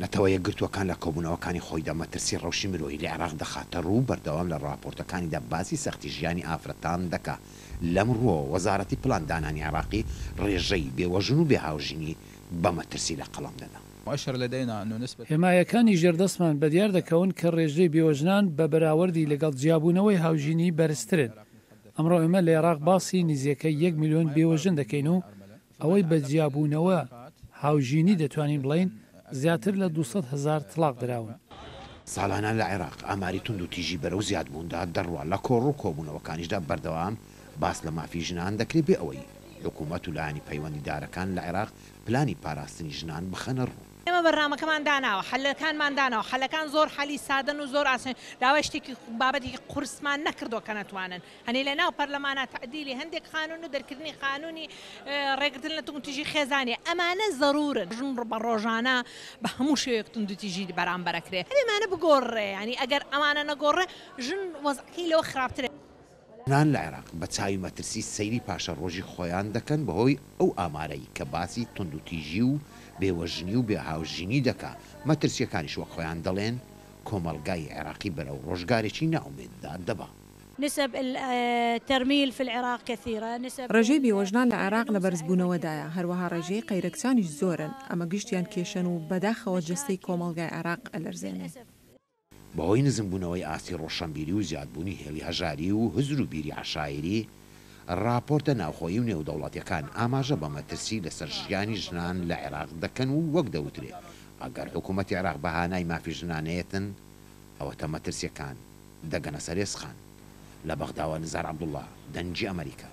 نەتەوە یەکگرتووەکان لە کۆبوونەوەکانی خۆیدا مەترسی ڕەوشی مرۆیی لە عێراق دەخاتەڕوو و بەردەوام لە ڕاپۆرتەکانیدا باسی سەختی ژیانی ئافرەتان دەکا. لەم ڕووەوە وەزارەتی پلاندانانی عێراقی ڕێژەی بێوەژن و بێهاوژینی بە مەترسی لە قەڵەم دەدا. هێمایەکانی ژێردەستمان بەدیار دەکەون کە ڕێژەی بێوەژنان بە بەراوەردی لەگەڵ جیابوونەوەی هاوژینی بەرزترن. ئەمڕۆ ئێمە لە عێراق باسی نزیەکەی یەک ملیۆن بێوەژن دەکەین و ئەوەی بە جیابوونەوە هاوژینی دەتوانین بڵێین زیاتر لە 200 هەزار تڵاق دراون. ساڵانە لە عێراق ئاماری توندوتیژی بەرەو زیادبووندا دەڕوا، لە کۆڕ و کۆبوونەوەکانیشدا بەردەوام باس لە مافی ژنان دەکرێ بێ ئەوەی حکوومەت و لایەنی پەیوەندیدارەکان لە عێراق پلانی پاراستنی ژنان بخەنە ڕوو. ئێمە بەرنامەکەمان داناوە، حەلەکانمان داناوە، حەلەکان زۆر حەلی سادەن و زۆر ئاسانن، داوای شتێکی بابەتێکی قورسمان نەکردووە کە نەتوانن. هەنێ لە ناو پەرلەمانا تەعدیلی هەندێک قانون و دەرکردنی قانونی ڕێگرتن لە توندوتیژی خێزانی ئەمانە زەرورن. ژن بە ڕۆژانە بە هەموو شێوەیەک توندوتیژی بەرامبەر ئەکرێ ئەبێ ئەمانە بگۆڕرێ یانی ئەگەر ئەمانە نەگۆڕێ ژن وەزعەکەی لەوە خراپترە. ژنان لە عێراق بە چاوی مەترسی سەیری پاشەڕۆژی خۆیان دەکەن بەهۆی ئەو ئامارەی کە باسی توندوتیژی و بێوەژنی و بێهاوژینی دەکا، مەترسییەکانیش وەک خۆیان دەڵێن کۆمەڵگای عێراقی بەرەو ڕۆژگارێکی نائومێددا دەبا. ڕێژەی بێوەژنان لە عێراق لە بەرزبوونەوەدایە، هەروەها ڕێژەی قەیرەکچانیش زۆرن، ئەمە گشتیان کێشەن و بەداخەوە جەستەی کۆمەڵگای عێراق ئەلەرزێنن. بەهۆی نزمبوونەوەی ئاستی ڕۆشەنبیری و زیادبوونی هێڵی هەژاری و هزر و بیری عەشایری، ڕاپۆرتە ناوخۆیی و نێودەوڵەتیەکان ئاماژە بە مەترسی لەسەر ژیانی ژنان لە عێراق دەکەن و وەک دەوترێ ئەگەر حکوومەتی عێراق بە هانای مافی ژنان نەیەتن ئەوەتە مەترسیەکان دەگەنە سەر ئێسقان. لە بەغداوە نزار عەبدوڵڵا، دەنگی ئەمەریکا.